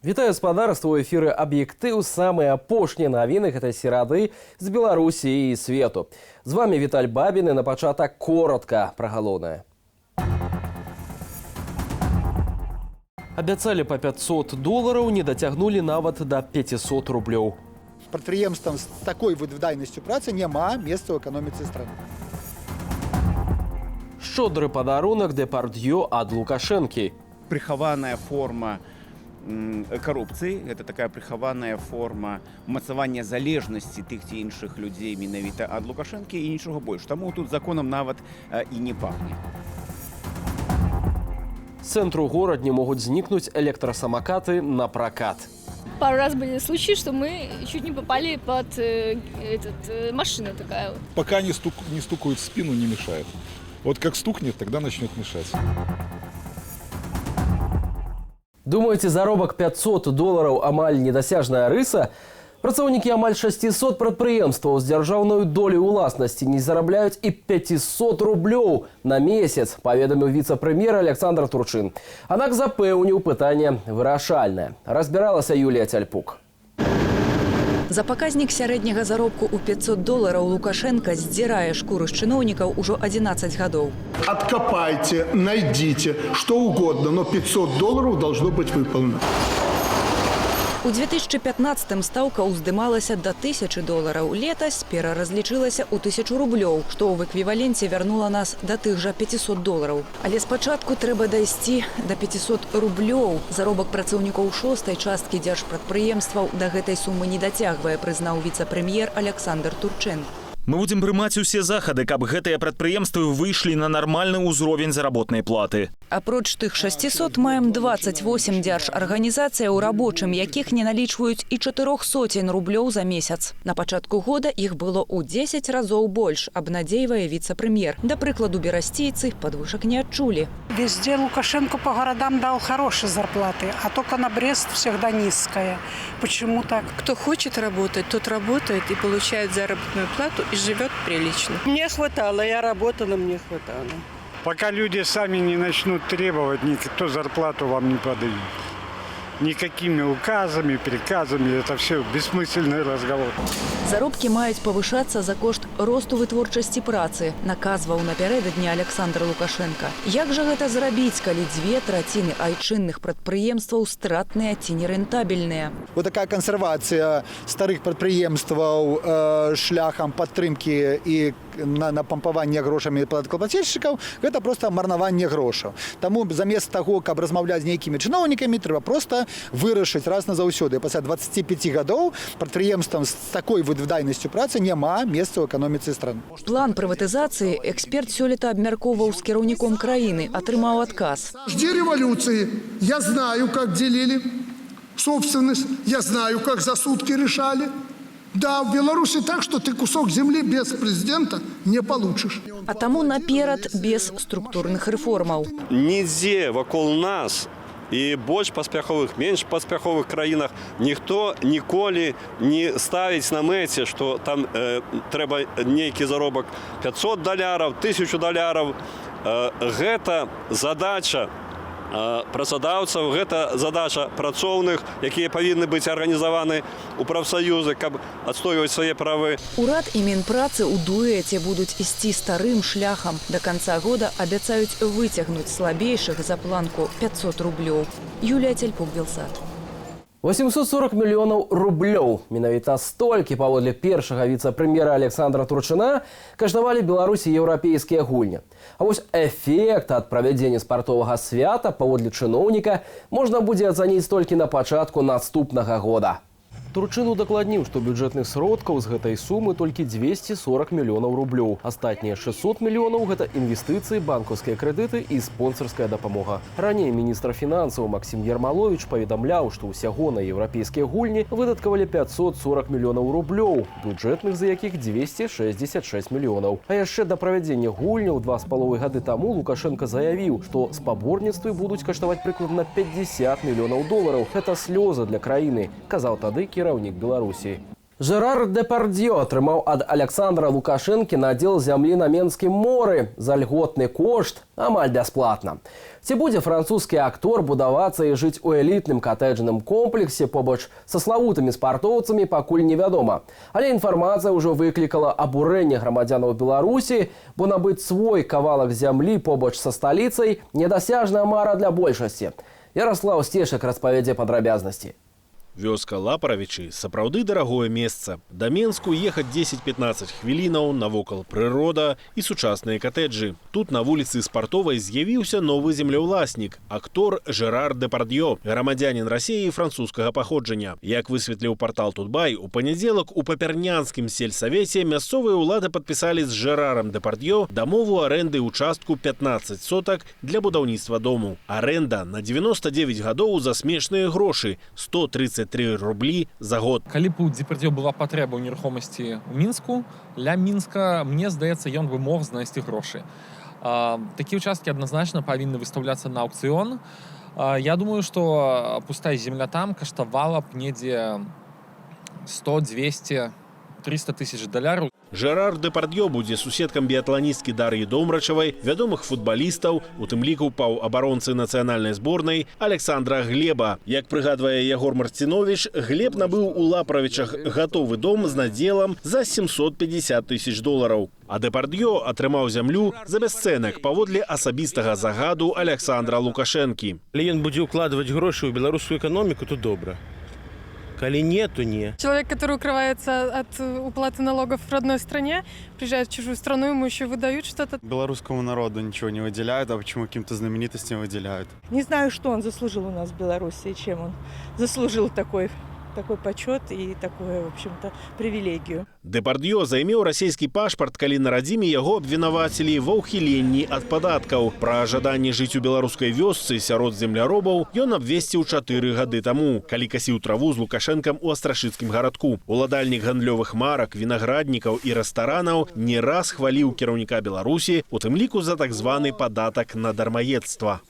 Вітаю, спадарства, у эфіры «Аб'ектыў», самыя апошнія навіны гэтай серады з Беларусі і свету. З вами Віталь Бабін, і на пачатак коротка пра галоўнае. Абяцалі па 500 долараў, не дацягнулі нават да 500 рублёў. Прадпрыемствам з такой выдайнасцю працы няма месца ў эканоміцы страны. Шчодры падарунак Дэпард'ё ад Лукашэнкі. Прыхаваная форма карупцыі, гэта такая прыхаваная форма умацавання залежнасці тых ці іншых людзей менавіта ад Лукашэнкі і нічога больш. Таму тут законам нават і не пахне. З цэнтру Горадні могуць знікнуць электрасамакаты на пракат. Пару раз были случаи, что мы чуть не попали под этот, машина такая вот. Пока не стукают в спину, не мешает. Вот как стукнет, тогда начнет мешать. Думаеце, заробак 500 долараў амаль недасяжная рыса? Працаўнікі амаль 600 прадпрыемстваў з дзяржаўнай доляй уласнасці не зарабляюць і 500 рублёў на месяц, паведаміў віцэ-прэм'ер Аляксандр Турчын. Аднак запэўніў, пытанне вырашальнае. Разбіралася Юлія Цяльпук. За паказнік сярэдняга заробку ў 500 долараў Лукашэнка здзірае шкуру з чыноўнікаў ужо 11 гадоў. Откопайте, найдите, что угодно, но 500 долларов должно быть выполнено. У 2015 стаўка ўздымалася да 1000 долараў. Летась пераразлічылася ў 1000 рублёў, што ў эквіваленце вярнула нас да тых жа 500 долараў. Але спачатку трэба дайсці да 500 рублёў. Заробак працаўнікоў шостай часткі дзяржпрадпрыемстваў да гэтай сумы не дацягвае, прызнаў віцэ-прэм'ер Аляксандр Турчын. Мы будзем прымаць усе захады, каб гэтыя прадпрыемствы выйшлі на нармальны ўзровень заработнай платы. Апроч тых 600 маем 28 дзяржарганізацыяў, у рабочым якіх не налічваюць і 400 рублёў за месяц. На пачатку года іх было ў 10 разоў больш, абнадзейвае віцэ-прэм'ер. Да прыкладу, берасцейцы падвышак не адчулі. Везде Лукашенко по городам дал хорошие зарплаты, а только на Брест всегда низкая. Почему так? Кто хочет работать, тот работает и получает заработную плату и живет прилично. Мне хватало, я работала, мне хватало. Пока люди сами не начнут требовать, никто зарплату вам не подает. Никакими указами, приказами, это все бессмысленный разговор. Заробкі маюць павышацца за кошт росту вытворчасці працы, наказваў напярэдадні Аляксандр Лукашэнка. Як жа гэта зрабіць, калі дзве траціны айчынных прадпрыемстваў стратныя ці нерэнтабельныя? Вот такая кансервацыя старых прадпрыемстваў шляхам падтрымкі і напампавання грошамі падаткаплацельшчыкаў, гэта проста марнаванне грошаў. Таму замест таго, каб размаўляць з нейкімі чыноўнікамі, трэба проста вырашыць раз назаўсёды. Пасля 25 гадоў прадпрыемствам з такой выдайнасцю працы няма месца ў эканоміцы страны. План прыватызацыі эксперт сёлета абмяркоўваў з кіраўніком краіны, атрымаў адказ. Жди революции. Я знаю, как делили собственность, я знаю, как за сутки решали. Да, в Беларуси так, что ты кусок земли без президента не получишь. А таму наперад без структурных рэформаў. Нідзе вакол нас і больш паспяховых, менш паспяховых краінах ніхто ніколі не ставіць на мэце, што там трэба нейкі заробак 500 даляраў, 1000 даляраў. Гэта задача працадаўцаў, гэта задача працоўных, якія павінны быць арганізаваны ў прафсаюзы, каб адстойваць свае правы. Урад і Мінпрацы ў дуэце будуць ісці старым шляхам. Да канца года абяцаюць выцягнуць слабейшых за планку 500 рублёў. Юлія Цяльпук, Белсат. 840 мільёнаў рублёў. Менавіта столькі, паводле першага віцэ-прэм'ера Аляксандра Турчына, каштавалі Беларусі еўрапейскія гульні. А вось эфект ад правядзення спартовага свята, паводле чыноўніка, можна будзе ацаніць толькі на пачатку наступнага года. Турчын удакладніў, што бюджэтных сродкаў з гэтай сумы толькі 240 мільёнаў рублёў. Астатнія 600 мільёнаў гэта інвестыцыі, банкаўскія крэдыты і спонсарская дапамога. Раней міністр фінансаў Максім Ермаловіч паведамляў, што ўсяго на еўрапейскія гульні выдаткавалі 540 мільёнаў рублёў, бюджэтных з якіх 266 мільёнаў. А яшчэ да правядзення гульняў 2,5 гады таму Лукашэнка заявіў, што спаборніцтвы будуць каштаваць прыкладна 50 мільёнаў долараў. Гэта слёзы для краіны, казаў тады кіраўнік Беларусі. Жэрар Дэпардзьё атрымаў ад Аляксандра Лукашэнкі надзел зямлі на Менскім моры за льготны кошт амаль бясплатна. Ці будзе французскі актор будавацца і жыць у элітным катэджным комплексе побач са славутымі спартоўцамі, пакуль невядома. Але інфармацыя ўжо выклікала абурэнне грамадзянаў Беларусі, бо набыць свой кавалак зямлі побач са сталіцай — недасяжная мара для большасці. Яраслаў Сцешак распавядзе падрабязнасці. Вёска Лапаравічы сапраўды дарагое месца. Да Менску ехаць 10-15 хвілінаў, навокал прырода і сучасныя катэджы. Тут на вуліцы Спартовай з'явіўся новы землеўласнік, актор Жэрар Дэпард'ё, грамадзянін Расеі французскага паходжання. Як высветліў партал Тутбай, у панядзелак у Папярнянскім сельсавеце мясцовыя ўлады падпісалі з Жэрарам Дэпард'ё дамову арэнды участку 15 сотак для будаўніцтва дому. Арэнда на 99 гадоў за смешныя грошы — 133 рублі за год. Калі б у Дэпардзьё была патрэба ў нерухомасці ў Мінску, ля Мінска, мне здаецца, ён бы мог знайсці грошы. Такія участкі адназначна павінны выстаўляцца на аўкцыён. Я думаю, што пустая земля там каштавала б недзе 100, 200, 300 тысяч даляраў. Жэрар Дэпард'ё будзе суседкам біятланісткі Дар'і Домрачавай, вядомых футбалістаў, у тым ліку паўабаронцы нацыянальнай зборнай Аляксандра Глеба. Як прыгадвае Ягор Марціновіч, Глеб набыў у Лапаравічах гатовы дом з надзелам за 750 тысяч долараў. А Дэпард'ё атрымаў зямлю за бясцэнак паводле асабістага загаду Аляксандра Лукашэнкі. Калі ён будзе ўкладваць грошы ў беларускую эканоміку, то добра. Калі не, то не. Человек, который укрывается от уплаты налогов в родной стране, приезжает в чужую страну, ему еще выдают что-то. Белорусскому народу ничего не выделяют, а почему каким-то знаменитостям выделяют? Не знаю, что он заслужил у нас в Беларуси, чем он заслужил такой почет и такую, в общем-то, привилегию. Дэпард'ё займеў расійскі пашпарт, калі на радзіме яго абвінавацілі ва ўхіленні ад падаткаў. Пра жаданне жыць у беларускай вёсцы сярод земляробаў ён абвесціў 4 гады таму, калі касіў траву з Лукашэнкам у Астрашыцкім Гарадку. Уладальнік гандлёвых марак, вінаграднікаў і рэстаранаў не раз хваліў кіраўніка Беларусі, у тым ліку за так званы падатак на дармаедства.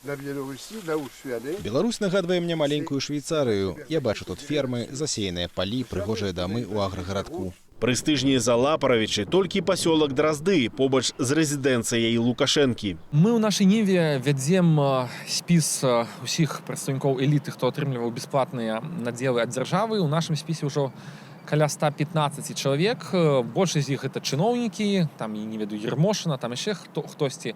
Беларусь нагадвае мне маленькую Швейцарыю. Я бачу тут фермы, засеяныя палі, прыгожыя дамы ў аграгарадку. Прэстыжней за Лапаравічы толькі пасёлак Дразды побач з рэзідэнцыяй Лукашэнкі. Мы ў «Нашай Ніве» вядзем спіс усіх прадстаўнікоў эліты, хто атрымліваў бясплатныя надзелы ад дзяржавы. У нашым спісе ўжо каля 115 чалавек. Большасць з іх — это чыноўнікі, там і не ведаю, Ермошына, там яшчэ хто хтосьці.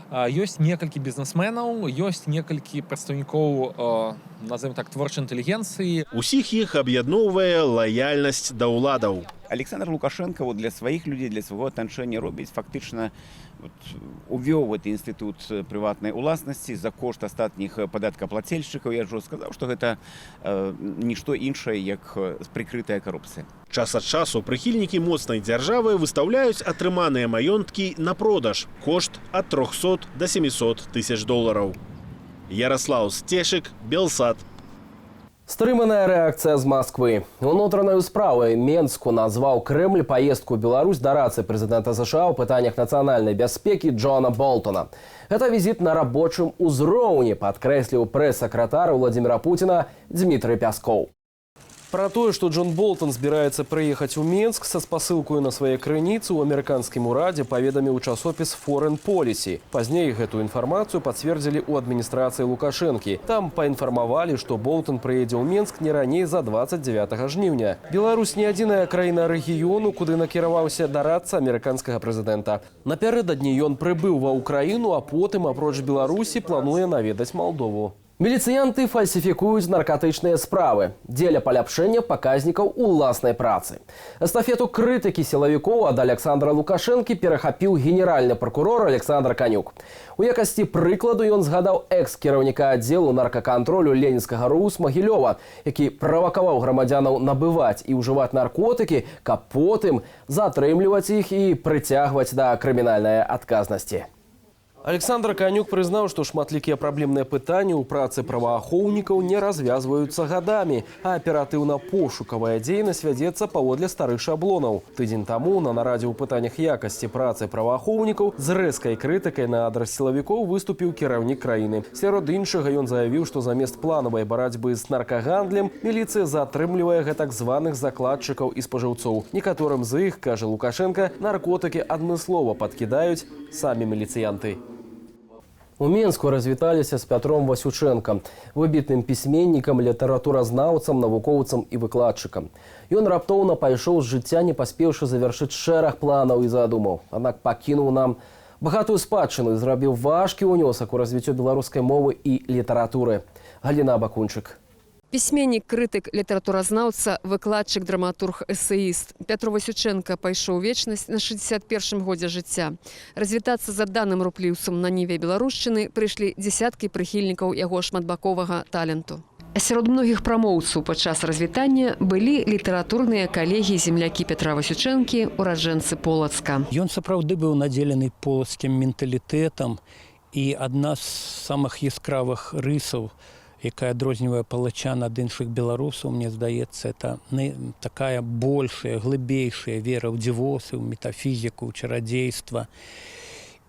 Ёсць некалькі бізнесменаў, ёсць некалькі прадстаўнікоў, назовем так, творчай інтэлігенцыі. Усіх іх аб'ядноўвае лаяльнасць да ўладаў. Аляксандр Лукашэнка вот для сваіх людзей, для свайго атачэння робіць фактычна, вот, увёў гэты інстытут прыватнай уласнасці за кошт астатніх падаткаплацельшчыкаў. Я ўжо сказаў, што гэта нішто іншае, як прыкрытая карупцыя. Час ад часу прыхільнікі моцнай дзяржавы выстаўляюць атрыманыя маёнткі на продаж. Кошт ад 300 до 700 тысяч долараў. Яраслаў Сцешык, Белсат. Стрыманая рэакцыя з Масквы. Унутранаю справай Менску назваў Крэмль паездку ў Беларусь дарадцы прэзідэнта ЗША ў пытаннях нацыянальнай бяспекі Джона Болтона. Гэта візіт на рабочым узроўні, падкрэсліў прэс-сакратар Уладзіміра Пуціна Дзмітрый Пяскоў. Пра тое, што Джон Болтон збіраецца прыехаць у Менск са спасылкаю на свае крыніцы ў амерыканскім урадзе, паведаміў часопіс Foreign Policy. Пазней гэтую інфармацыю пацвердзілі ў адміністрацыі Лукашэнкі. Там паінфармавалі, што Болтон прыедзе ў Менск не раней за 29 жніўня. Беларусь не адзіная краіна рэгіёну, куды накіраваўся дарадца амерыканскага прэзідэнта. Напярэдадні ён прыбыў ва Ўкраіну, а потым, апроч Беларусі, плануе наведаць Малдову. Міліцыянты фальсіфікуюць наркатычныя справы дзеля паляпшэння паказнікаў уласнай працы. Эстафету крытыкі сілавікоў ад Аляксандра Лукашэнкі перахапіў генеральны пракурор Аляксандр Канюк. У якасці прыкладу ён згадаў экс-кіраўніка аддзелу наркакантролю Ленінскага РУУС Магілёва, які правакаваў грамадзянаў набываць і ўжываць наркотыкі, каб потым затрымліваць іх і прыцягваць да крымінальнай адказнасці. Аляксандр Канюк прызнаў, што шматлікія праблемныя пытанні ў працы праваахоўнікаў не развязваюцца гадамі, а аператыўна-пошукавая дзейнасць вядзецца паводле старых шаблонаў. Тыдзень таму на нарадзе ў пытаннях якасці працы праваахоўнікаў з рэзкай крытыкай на адрас сілавікоў выступіў кіраўнік краіны. Сярод іншага ён заявіў, што замест планавай барацьбы з наркагандлем міліцыя затрымлівае гэтак званых закладчыкаў і спажыўцоў. Некаторым з іх, кажа Лукашэнка, наркотыкі адмыслова падкідаюць самі міліцыянты. У Менску развіталіся з Пятром Васючэнкам, выбітным пісьменнікам, літаратуразнаўцам, навукоўцам і выкладчыкам. Ён раптоўна пайшоў з жыцця, не паспеўшы завяршыць шэраг планаў і задумаў. Аднак пакінуў нам багатую спадчыну і зрабіў важкі ўнёсак у развіццё беларускай мовы і літаратуры. Галіна Бакунчык. Пісьменнік, крытык, літаратуразнаўца, выкладчык, драматург, эсеіст. Пятро Васючэнка пайшоў у вечнасць на 61 годзе жыцця. Развітацца з адданым рупліўцам на ніве беларушчыны прыйшлі дзесяткі прыхільнікаў яго шматбаковага таленту. Сярод многіх прамоўцаў падчас развітання былі літаратурныя калегі і землякі Пятра Васючэнкі, ураджэнцы Полацка. Ён сапраўды быў надзелены полацкім менталітэтам, і адна з самых яскравых рысаў, якая адрознівае палачан ад іншых беларусаў, мне здаецца, это такая большая, глыбейшая вера ў дзівосы, ў метафізіку, ў чарадзейства.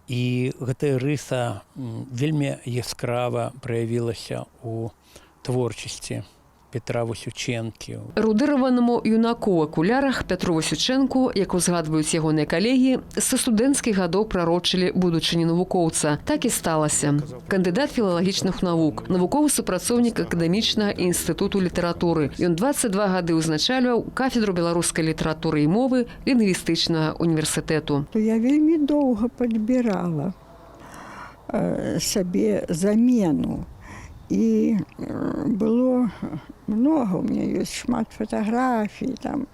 І гэтая рыса вельмі яскрава праявілася ў творчасці Пятра Васючэнкі. Эрудыраванаму юнаку ў акулярах Пятру Васючэнку, як узгадваюць ягоныя калегі, са студэнцкіх гадоў прарочылі будучыню навукоўца. Так і сталася. Кандыдат філалагічных навук, навуковы супрацоўнік акадэмічнага інстытуту літаратуры. Ён 22 гады ўзначальваў кафедру беларускай літаратуры і мовы лінгвістычнага універсітэту. Я вельмі доўга падбірала сабе замену. І было много, у меня есть шмат фотографий, там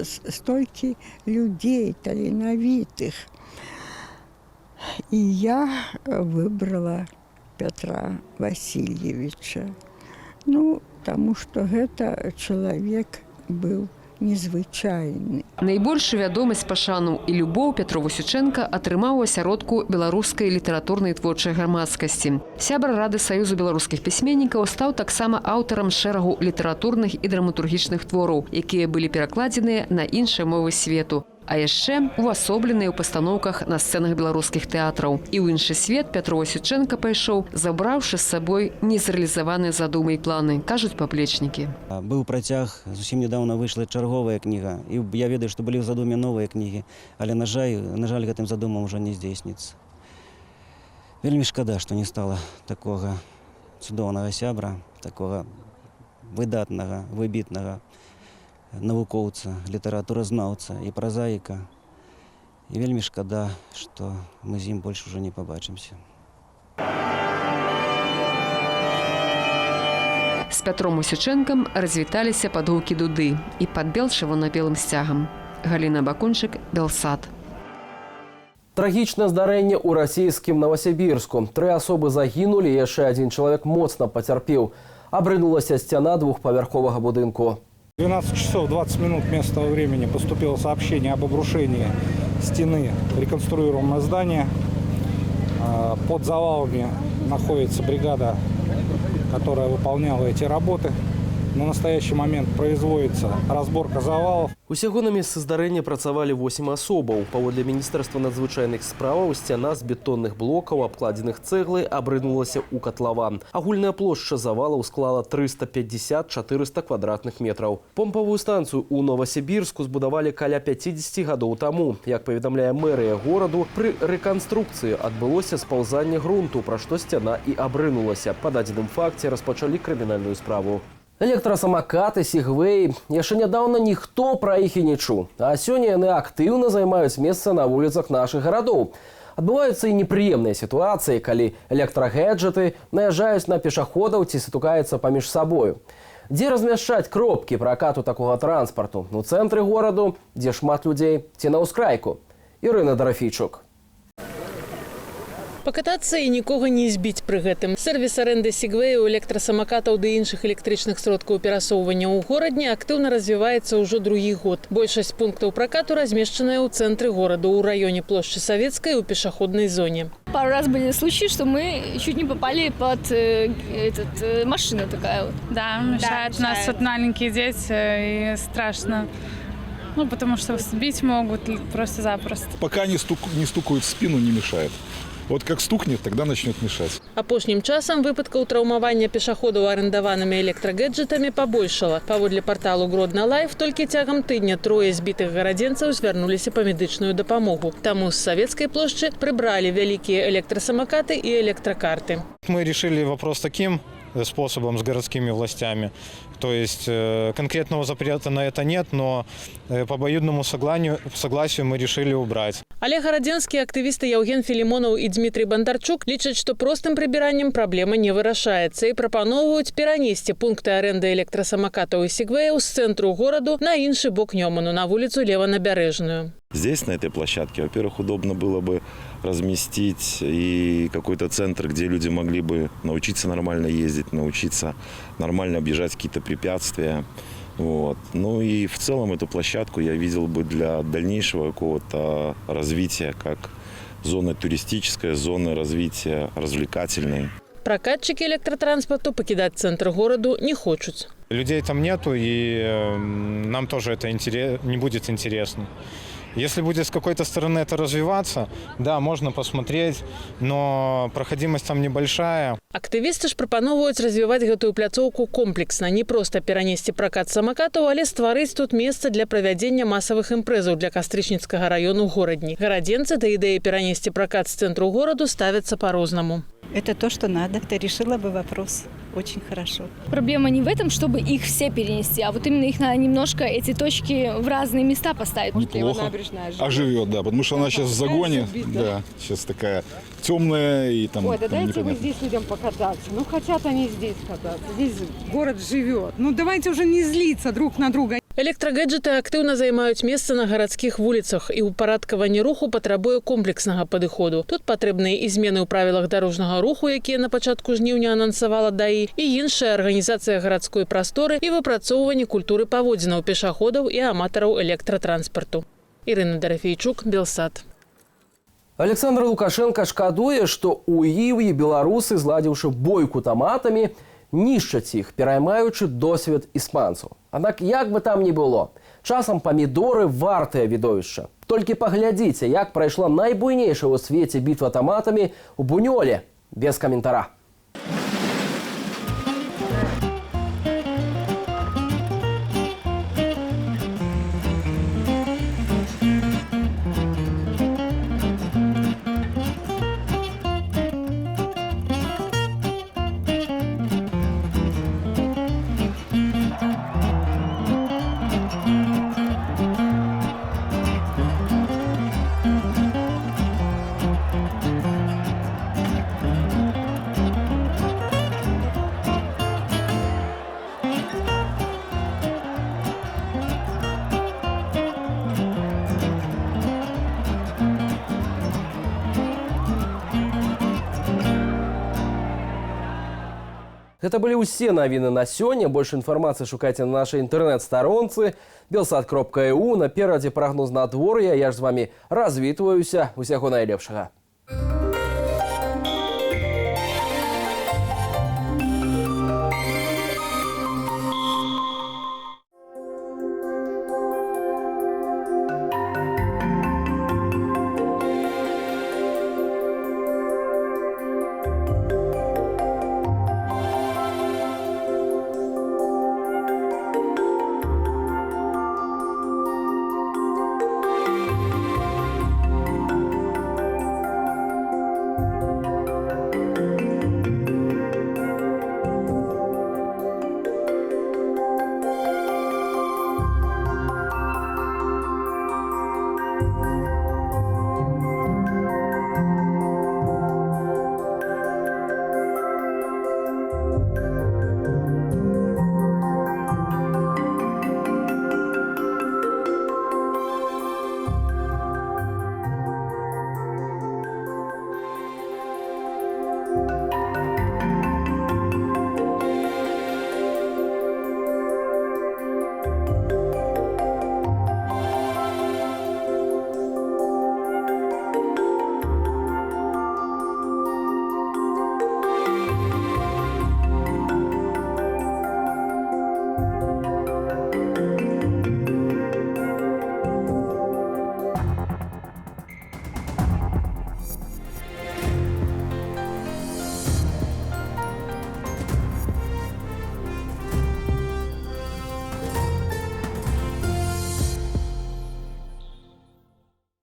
столькі людзей таленавітых. І я выбрала Пятра Васільевіча. Ну, таму што гэта чалавек быў незвычайны. Найбольшую вядомасць, пашану і любоў Пятро Васючэнка атрымаў у асяродку беларускай літаратурнай творчай грамадскасці. Сябра Рады Саюзу беларускіх пісьменнікаў, стаў таксама аўтарам шэрагу літаратурных і драматургічных твораў, якія былі перакладзеныя на іншыя мовы свету. А яшчэ увасобленыя ў пастаноўках на сцэнах беларускіх тэатраў. І ў іншы свет Пятро Васючэнка пайшоў, забраўшы з сабой незрэалізаваныя задумы і планы, кажуць паплечнікі. Быў працяг, зусім нядаўна выйшла чарговая кніга. І я ведаю, што былі ў задуме новыя кнігі, але, на жаль, гэтым задумам ужо не здзейсніцца. Вельмі шкада, што не стала такога цудоўнага сябра, такога выдатнага, выбітнага навукоўца, літаратуразнаўца і празаіка. І вельмі шкада, што мы з ім больш ужо не пабачымся. З Пятром Васючэнкам развіталіся пад гукі дуды і пад бел-чырвона-белым сцягам. Галіна Бакунчык, Белсат. Трагічнае здарэнне ў расійскім Новасібірску. Тры асобы загінулі, яшчэ адзін чалавек моцна пацярпеў. Абрынулася сцяна двухпавярховага будынку. 12 часов 20 минут местного времени поступило сообщение об обрушении стены реконструируемого здания. Под завалами находится бригада, которая выполняла эти работы. На настоящий момент производится разборка завалов. Усяго на месцы здарэння працавалі 8 асобаў. Паводле Міністэрства надзвычайных справаў, сцяна з бетонных блокаў, абкладзеных цэглай, абрынулася ў катлаван. Агульная плошча завалаў склала 350-400 квадратных метраў. Помпавую станцыю ў Новасібірску збудавалі каля 50 гадоў таму. Як паведамляе мэрыя гораду, пры рэканструкцыі адбылося спаўзанне грунту, пра што сцяна і абрынулася. Па дадзеным факце распачалі крымінальную справу. Электрасамакаты, сегвеі. Яшчэ нядаўна ніхто пра іх і не чуў. А сёння яны актыўна займаюць месца на вуліцах нашых гарадоў. Адбываюцца і непрыемныя сітуацыі, калі электрагэджэты наязджаюць на пешаходаў ці сутыкаюцца паміж сабою. Дзе размяшчаць кропкі пракату такога транспарту? У цэнтры гораду, дзе шмат людзей, ці на ўскрайку? Ірына Дарафійчук. Пакатацца і нікога не збіць пры гэтым. Сэрвіс арэнды сегвеяў, электрасамакатаў ды іншых электрычных сродкаў перасоўвання ў Горадні актыўна развіваецца ўжо другі год. Большасць пунктаў пракату размешчаная ў цэнтры гораду, ў раёне плошчы Савецкай, у пешаходнай зоне. Пару раз были случаи, что мы чуть не попали под этот, машина такая вот. Да, мешает. У нас вот маленькие дети, и страшно. Ну, потому что сбить могут просто запросто. Пока не стукают в спину, не мешает. Вот как стукнет, тогда начнет мешать. Апошнім часам выпадкаў траўмавання пешаходаў арендаванымі электрагэджэтамі пабольшала. Паводле парталу Гродна Лайф, толькі цягам тыдня трое збітых гарадзенцаў звярнуліся па медычную дапамогу. Таму з Савецкай плошчы прыбралі вялікія электрасамакаты і электракарты. Мы решили вопрос таким способом с городскими властями. То есть конкретного запрета на это нет, но по обоюдному согласию мы решили убрать. Але гарадзенскія актывісты Яўген Філімонаў і Дмітрый Бандарчук лічаць, што простым прыбіраннем праблема не вырашаецца, і прапаноўваюць перанесці пункты арэнды электрасамакатаў і сегвеяў з цэнтру гораду на іншы бок Нёману, на вуліцу Леванабярэжную. Здесь, на этой площадке, во-первых, удобно было бы разместить и какой-то центр, где люди могли бы научиться нормально ездить, научиться нормально объезжать какие-то препятствия. Вот. Ну и в целом эту площадку я видел бы для дальнейшего какого-то развития, как зоны туристической, зоны развития развлекательной. Пракатчыкі электротранспарту пакідаць цэнтр гораду не хочуць. Людей там нету, и нам тоже это не будет интересно. Если будет с какой-то стороны это развиваться, да, можно посмотреть, но проходимость там небольшая. Актывісты ж прапаноўваюць развіваць гэтую пляцоўку комплексна, не проста перанесці пракат самакатаў, але стварыць тут месца для правядзення масавых імпрэзаў для Кастрычніцкага раёну Горадні. Гарадзенцы да ідэі перанесці пракат з цэнтру гораду ставяцца па-рознаму. Это то, что надо. Это решило бы вопрос очень хорошо. Проблема не в этом, чтобы их все перенести, а вот именно их надо немножко, эти точки, в разные места поставить. Неплохо. Оживет, да, потому что она сейчас в загоне, да, сейчас такая темная и там. Ой, да там дайте вы непонятно. Здесь людям покататься. Ну, хотят они здесь кататься. Здесь город живет. Ну, давайте уже не злиться друг на друга. Электрагэджэты актыўна займаюць месца на гарадскіх вуліцах, і ўпарадкаванне руху патрабуе комплекснага падыходу. Тут патрэбныя і змены ў правілах дарожнага руху, якія на пачатку жніўня анансавала ДАІ, і іншая арганізацыя гарадской прасторы, і выпрацоўванне культуры паводзінаў пешаходаў і аматараў электратранспарту. Ірына Дарафейчук, Белсат. Аляксандр Лукашэнка шкадуе, што ў Іўі беларусы, зладзіўшы бойку таматамі, нішчаць іх, пераймаючы досвед іспанцаў. Аднак як бы там ні было, часам памідоры вартыя відовішча. Толькі паглядзіце, як прайшла найбуйнейшая ў свеце бітва таматамі ў Бунёле, без каментара. Гэта былі ўсе навіны на сёння. Больш інфармацыі шукайце на нашай інтэрнэт-старонцы belsat.eu. Наперадзе прагноз надвор'я. Я ж з вамі развітваюся. Усяго найлепшага.